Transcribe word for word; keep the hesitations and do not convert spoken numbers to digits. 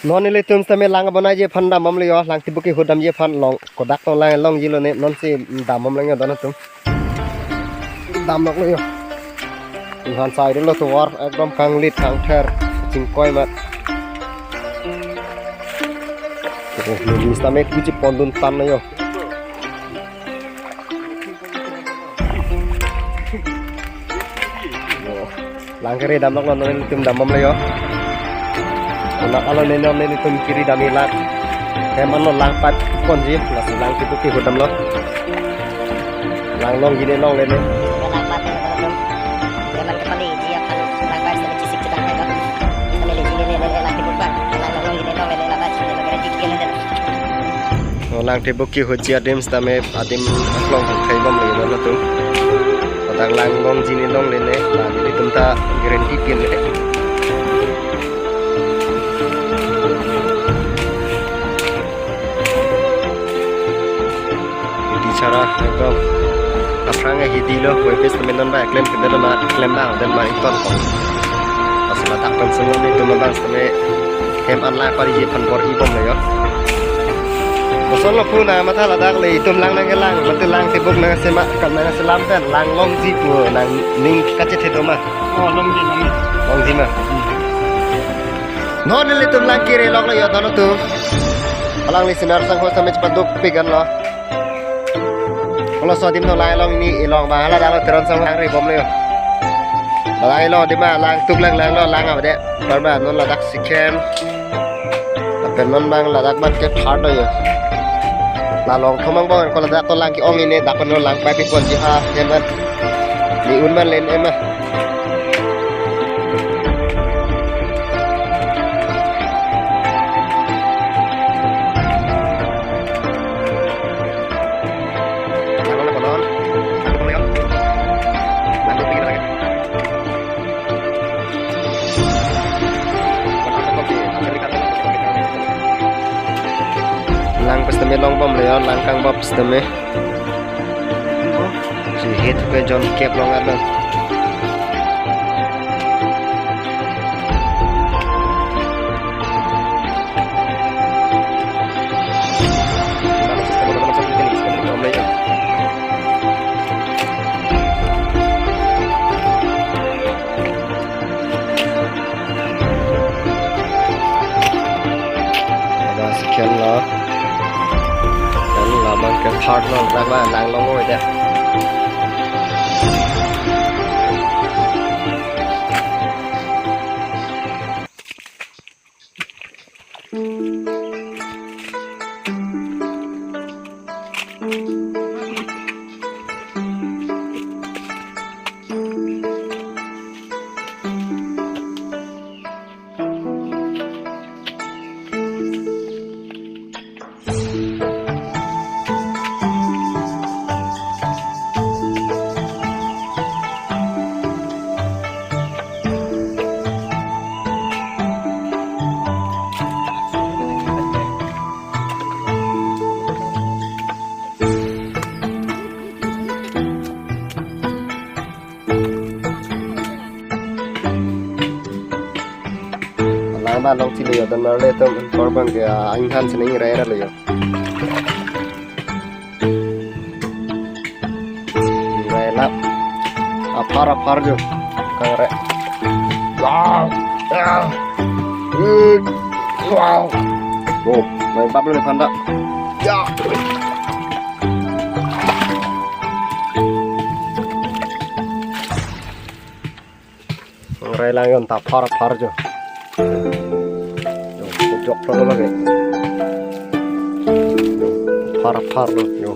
Non nelitum sitame lang abonaiji aphan dambomlo yo, lang tibuk kehut damji aphan. Long kodak tong lang longji lone, non si dambomlo yo don atum. Damloklo yo. Inghan side lo tovar ekdom kanglit kangther, chingkoi mat. Oh, neli sitame kuchi pondun tan yo. Yo, lang kere damloklo, non nelitum dambomlo yo. Anak alo ne non nelitum kiri dam-i lang. Hem anlo lang pat konji, lasi lang tibuk kehut damlo. Lang longji ne longle ne. Lang pat ne, teman kepali ji akan lang pat sitame chesik chedang ne, no? Sitame leji ne, ne, ne, lang tibuk bang. Lang longji ne longle ne, lang pat sitame guarantee ke ne. Oh, lang tibuk kehutji adim sitame adim aklong hangthai bomlo yo don atum. Kodak lang longji ne longle ne, lang nelitum ta guarantee pin le. Hidi chara ekdom aphrang hidi lo, koi pes temen non ba klem kedelo ma klem ba den ma ington kong. Pas ladak pen semua nelitum abang sitame hem an lang pariji aphan bor-i bomlo yo. Kosonlo pu nangmatha ladak le, itum lang nangkelang, mate lang tibuk nangsemak, kan nangselam pen lang longji pu nangning kachethe do ma? Oh, longji, longji. Longji ma? Hmm. Non nelitum lang kereloklo yo don atum. Alangli sinar sangho sitame chepaduk pigan lo. Koloso adim no lang elong, ni elong bang hala dalo Teron sangho lang ri bomlo yo. Lang elong adim ma, lang tuk lang langlo, lang abade. Parba non ladak second. Lapen non bang ladak bat ke third lo yo. La long thomang bang ko ladak to lang ke-ong ini, dak pen non lang pai pi ponji ha, ya man. Ni un man len ema. Lang pen sitame long bomlo yo, lang kangbap sitame. Si het ke jon kep long adon. Ada second lo. Dan labang ke third lo, ladak ba lang long oi deh. Lang ba long chilo yo, dan marle atum korbang ke, ah, inghan sining rai ra lo yo. Rai lap. Aphar aphar jo. Kangre. Wow. Ah. Hmm. Wow. Oh, main bab lo ni panda. Ya. Rai lang yon ta phar phar jo. Yo, kojok lo lagi. Yo, phar phar lo, yo.